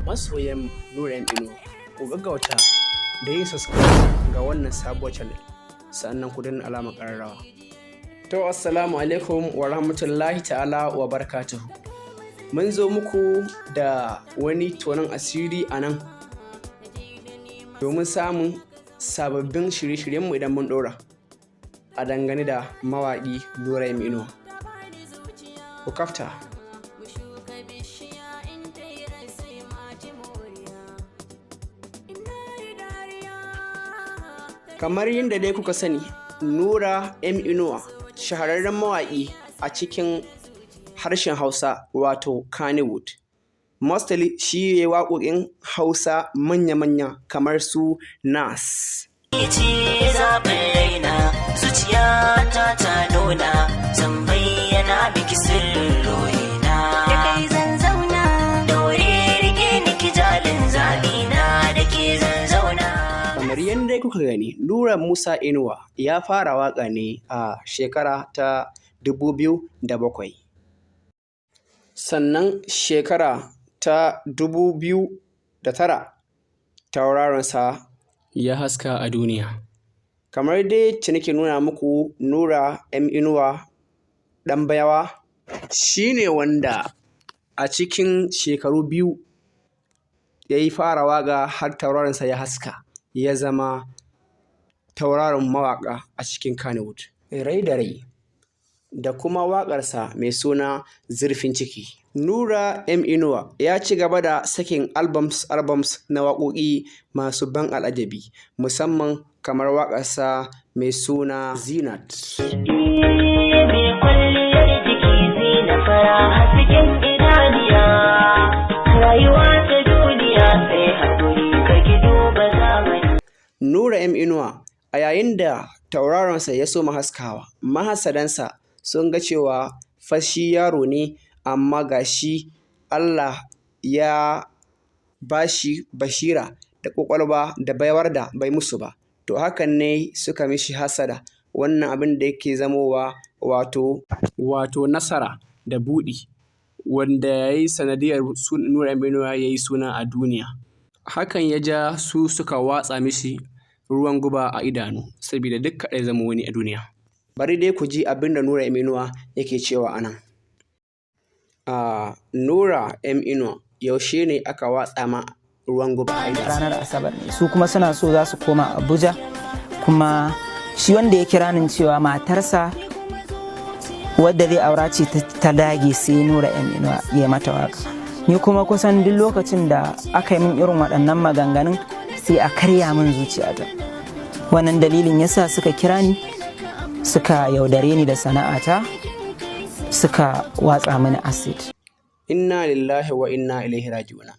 Masoyan Nura M Inuwa, ku gaggauta da yin subscribe ga wannan sabuwar channel, sannan ku danna alamar ƙararrawa. To, assalamu alaikum wa rahmatullahi ta'ala wa barakatuhu. Mun zo muku da wani tonon asiri a nan domin samun sababbin shirye-shiryenmu idan mun ɗora a dangane da mawaƙi Nura M Inuwa. Ku kafta. Kamar yadda dai kuka sani, Nura M Inuwa shahararren mawaƙi a cikin harshen Hausa, wato Kannywood. Mostly shi ya yi waƙoƙin Hausa manya-manya kamar su Nas. Ce zaɓin raina, zuciyata ta nuna, zan bayyana miki sirrin ruhina. Da kai zan zauna. Daure, rike niki jalin zaɓina, da ke zan zauna. Kamar yadda kuka gani, Nura Musa Inuwa ya fara waƙa ne a shekara ta 2007. Sannan shekara ta 2009 tauraronsa ya haska a duniya. Kamar dai yacce nake nuna muku, Nura M Inuwa ɗan baiwa shi ne wanda a cikin shekaru 2 ya yi fara waƙa har tauraronsa ya haska, ya zama tauraron mawaƙa a cikin Kannywood. Rai da Rai da kuma waƙarsa mai suna Zurfin Ciki. Nura M Inuwa ya ci gaba da sakin albums albums na waƙoƙi masu ban al'ajabi, musamman kamar waƙarsa mai suna Zinat. Mai kwalliyar jiki, zina fara hasken idaniya, rayuwa ta duniya sai haƙuri, karki duba zamani. Nura M Inuwa a yayin da tauraronsa ya soma haskawa, mahassadansa sun ga cewa fa shi yaro ne, amma ga shi Allah ya ba shi basira da ƙwaƙwalwa da baiwar da bai musu ba. To, hakan ne suka mishi hassada. Wannan abin da yake zamowa wato nasara da buɗi wanda ya yi sanadiyar Nura M Inuwa ya yi suna a duniya. Hakan ya ja su suka watsa mishi ruwan guba a idanu saboda duk kada ya zama wani a duniya. Bari dai ku ji abin da Nura M Inuwa yake cewa a nan. Nura M Inuwa, yaushe ne aka watsa ma ruwan guba a idanu? Ranar Asabar ne, su kuma suna so za su koma Abuja. Kuma shi wanda ya kira ni cewa matarsa wadda zai aura ce ta dage sai Nura M Inuwa ya mata waka. Ni kuma kusan duk lokacin da aka yi min irin waɗannan maganganun, sai a karya min zuciyata. Wannan dalilin yasa suka kira ni, suka yaudare ni da sana'ata, suka watsa mini acid. Inna lillahi wa inna ilaihi raji'una.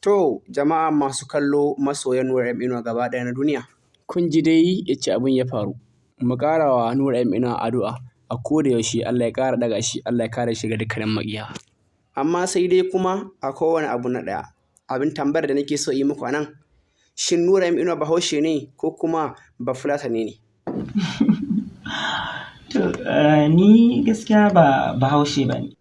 To, jama'a masu kallo, masoyan Nura M Inuwa gaba ɗaya na duniya, kun ji dai yacce abin ya faru. Mu ƙara wa Nura M Inuwa addu'a a koda yaushe, Allah ya ƙara ɗaga shi, Allah ya kare shi ga dukkanin maƙiya. Amma sai dai kuma a kowane abu na ɗaya, abin tambayar da nake so yi muku a nan, shin Nura M Inuwa Bahaushe ne ko kuma Bafulatani ne? To, ni gaskiya ba Bahaushe ba ne.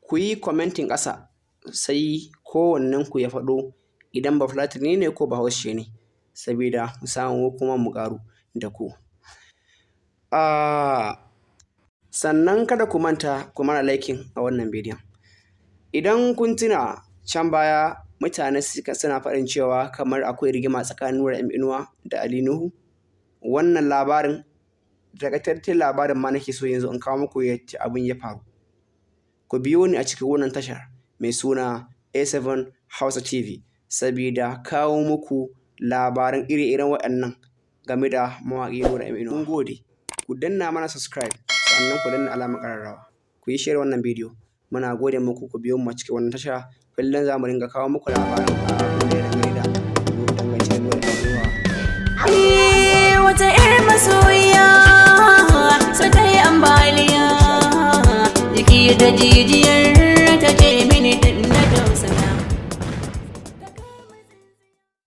Ku yi commenting ƙasa, sai kowannenku ya faɗo idan Bafulatani ne ko Bahaushe ne, sabida mu samu kuma mu ƙaru da ku. Sannan kada ku manta ku mana liking a wannan bidiyon. Idan kun tuna can baya, mutane suna faɗin cewa kamar akwai rigima tsakanin Nura M Inuwa da Ali Nuhu. Wannan labarin, takaitaccen labarin ma nake so yanzu in kawo muku yacce abin ya faru. Ku biyo ni a cikin wannan tashar mai suna A7 Hausa TV sabida kawo muku labaran ire-iren waɗannan game da mawaƙi Nura M Inuwa. Mun gode. Ku danna mana subscribe, sannan ku danna alamar ƙararrawa. Ku yi share wannan bidiyo. Muna gode muku. Ku biyo mu a cikin wannan tasha. Kullum za mu ringa kawo muku labaran abin da ya dangane da dangance da Nura M Inuwa. Wata 'yar masoyiya so ta yi ambaliya jiki da jijiyar